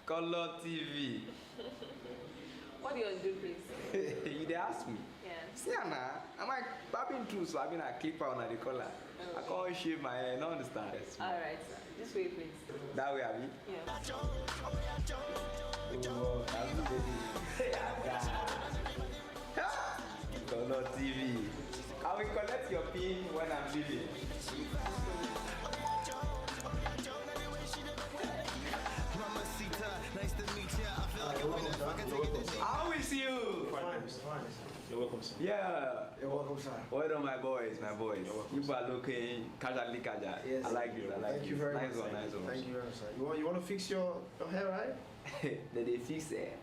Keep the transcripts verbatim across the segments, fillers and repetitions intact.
Color T V. What do you want to do, please? You dey ask me? Yeah. See am na, am I barbing too, so I been a clipper on the collar. I can't shave my hair, no understand. All right, sir. This way, please. That way, abi? Yeah. Oh, I do, baby. Color T V. I will collect your pin when I'm leaving. Mamacita, nice to meet ya. I feel like a winner if I can take it. I will see you. Fine, fine. You're welcome, sir. Yeah. You're welcome, sir. Well done, my boys, my boys. You are looking casually casual. Yes. I like it. I like Thank it. you very Nice much. One, nice one. Thank you very much, sir. You want you want to fix your, your hair, right? They dey fix it.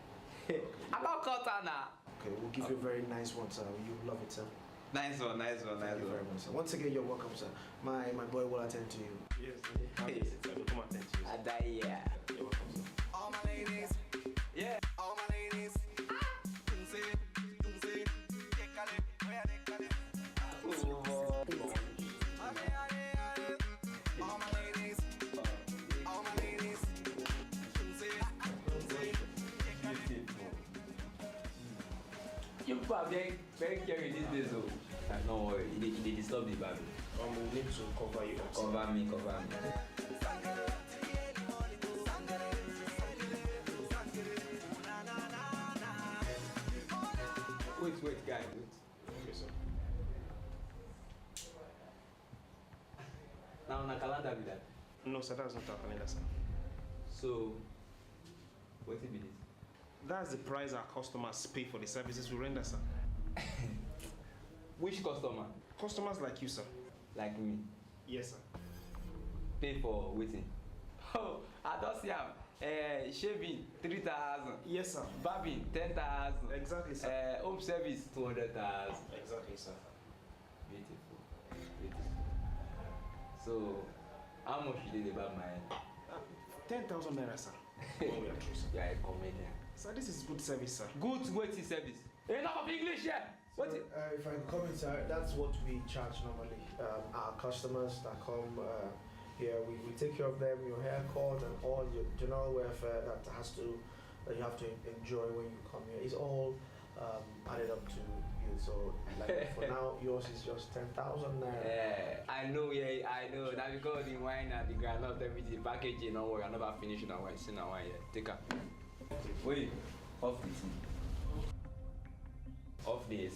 I don't cut her now. Okay, we'll give you a very nice one, sir. You love it, sir. Nice one, nice one, nice Thank you very one. Much, sir. Once again, you're welcome, sir. My my boy will attend to you. Yes, have a seat, sir. Come attend to you. I die here. You're welcome, sir. All my ladies, Yeah. All my ladies. Tunse, tunse, décalé, voy a décalé. Ale, ale, ale. All my ladies, all my ladies. Tunse, tunse, décalé. You people are very, very caring these days, oh. No worry, you dey, you dey disturb the vibe. Um, we need to cover you up. Cover me, cover me. Wait, wait, guy, wait. Okay, sir. Now, na calendar be that. No, sir, that's not our calendar, sir. So, wetin be this? That's the price our customers pay for the services we render, sir. Which customer? Customers like you, sir. Like me. Yes, sir. Pay for wetin? Oh, I don see am. Uh, shaving, three thousand. Yes, sir. Barbing, ten thousand. Exactly, sir. Uh, home service, two hundred thousand. Exactly, sir. Beautiful. Beautiful. So, how much you dey dey barb my head? Ten thousand naira, sir. When we are through, sir. You are a comedian. Sir, this is good service, sir. Good wetin service? Enough of English here. What? Uh, if I can comment, sir, that's what we charge normally. Um, our customers that come uh, here, we, we take care of them, your haircut and all your general welfare that has to that you have to enjoy when you come here. It's all um, added up to you. So, like for now, yours is just ten thousand naira. Yeah, I know. Yeah, I know. That because the wine and the groundnut, everything, packaging, no worry. I never finish that wine. See that wine here. Take am. Wait, off the thing. Off the A C.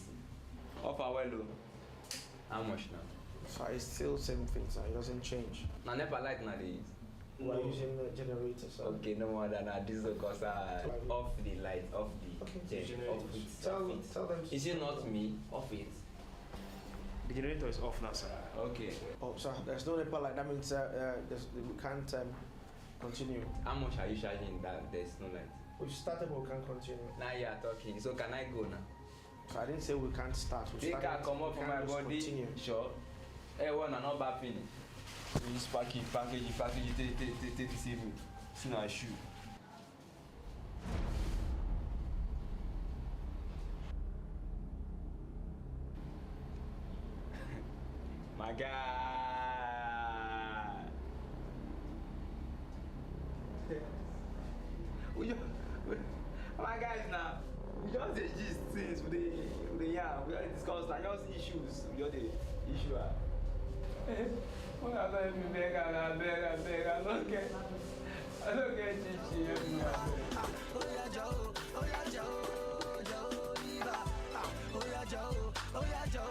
Off our well, oh. How much now? So it's still same thing, sir. It doesn't change. Na NEPA light na dey use. We're using the generator, sir. Okay, no wonder na diesel cause I off the light, off the Okay. gen, off it. Tell, Off it. Tell them. Is it not me? Off it. The generator is off now, sir. Okay. Oh, sir, there's no NEPA light. That means uh, uh, there's, we can't um, continue. How much are you charging that there's no light? We've started, but we can't continue. Now you are talking. So can I go now? So I didn't say we can't start. We Take started. car comot We for can't my just body. Continue. Sure. Hey, one, I not bad finish. This package, package, package. Take, take, take, take, deceive me. See na shoe. My guy. We just, we, my guys now. We just dey gist things. We dey, we dey yarn. We just discuss like just issues. We just dey issue. Ah. When I don even beg, I beg, I beg. I don't get, I don't get chichi. Oya jọ̀ọ́, oya jọ̀ọ́, jọ̀ọ́, jọ̀ọ́, Oliver. Ah, oya jọ̀ọ́, oya jọ̀ọ́,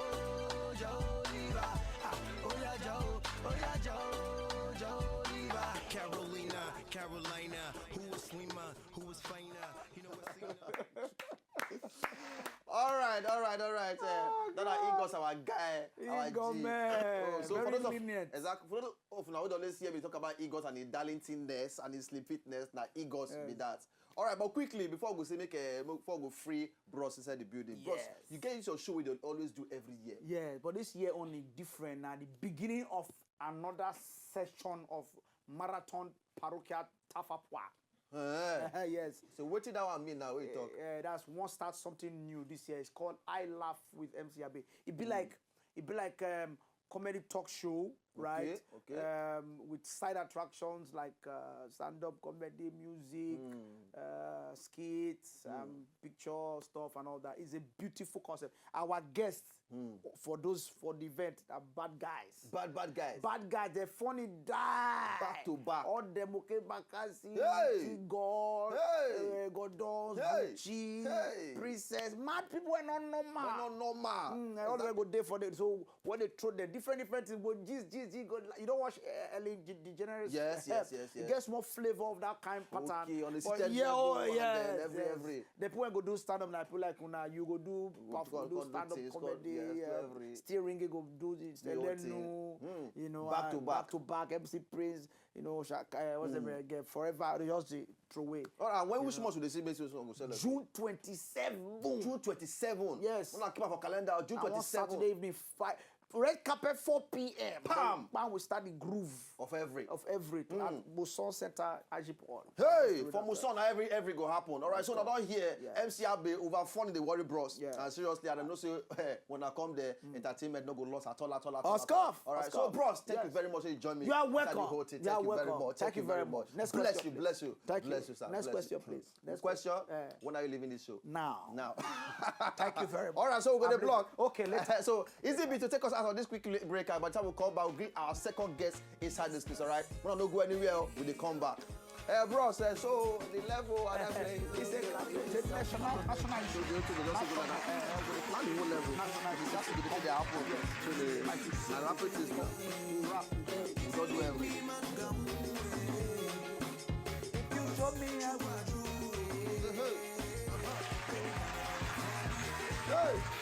jọ̀ọ́, Oliver. Ah, oya jọ̀ọ́, oya jọ̀ọ́, jọ̀ọ́, Oliver. Carolina, Carolina, who was slimmer, who was finer? You know what's slimmer? All right, all right, all right. Uh, that na Igos, our guy, our Igos, G. Man. Oh, so Very for those of, lenient. Exactly. For those of una wey dey always hear me talk about Igos and his darling thinness and his slim fitness, na Igos be Yes. That. All right, but quickly before we go say make uh, before we go free Bros inside the building. Bros, Yes. You get this your show wey you dey always do every year. Yeah, but this year only different. Now the beginning of another session of Marathon Parochial Tafapwa. Eh. Yes. So wetin that one mean now? Wey you talk. Uh, that's one start something new this year. It's called I Laugh with M C Abe. It be like it be like um, comedy talk show, right? Okay. Um, with side attractions like uh, stand-up comedy, music, uh, skits, um, picture stuff, and all that. It's a beautiful concept. Our guests for those for the event are bad guys. Bad, bad guys. Bad guys, they're funny die. Back to back. All them okay, Bakasi, Hey! God, Hey! uh, Godons, Hey! Gucci, Hey! Princess, mad people are not normal. Not normal. Mm, and all them go there for them. So when they throw the different different things, go this this this go. You don't watch uh, Ellen DeGeneres. Yes, yes, yes, You yes. Get more flavor of that kind of pattern. Okay, on the But seated yeah, level, oh, and yes, then every- yes. every- The people who go do stand up like people like una, you go do perform, go- do go do stand up things, go- comedy, yes, do uh, every- Steering go do this, The whole Elenu, thing. you know, Back uh, to back. Back to back, M C Prince, you know, Shaka, uh, what's the name again? Forever, they just dey throw away. All right, when which month will they see make this one go sell? June twenty-seven. June twenty-seven. Yes. When I keep up for calendar, June And one twenty-seven. Saturday evening, five. Red carpet, four p.m. Pam! Bam, we start the groove Of every. Of every at Muson Center, Ajipon. Hey, for Muson, every every go happen. All right, so now don't hear Yeah. M C Abe over fun in the Worry Bros. Yeah. And seriously, I don't know say eh, when I come there, entertainment no go lost at all, at all, at all. Or at all. scoff, All or right, so scoff. Bros, thank you Yes. very much for joining me. You are Inside the welcome. whole thing. You Thank are you very welcome. much. Next bless question, you, bless you, Thank you. bless you, sir. Next Bless question, you. Please. Next question. question. Eh. When are you leaving this show? Now. Now. Thank you very much. All right, so we're gonna I'm block. Okay, later. So easy be to take us out of this quick li- break. By the time we come back, we'll greet our second guest inside this place. All right, we don't go anywhere. We dey come back. Eh, bro, sir, so the level and everything. It's a, it's a national, national issue. So the other thing, we just go like that. Eh, eh, we plan the whole level. National issue. That's the thing they happen. So the, the rapid is now. We don't do everything. You show me how. Hey.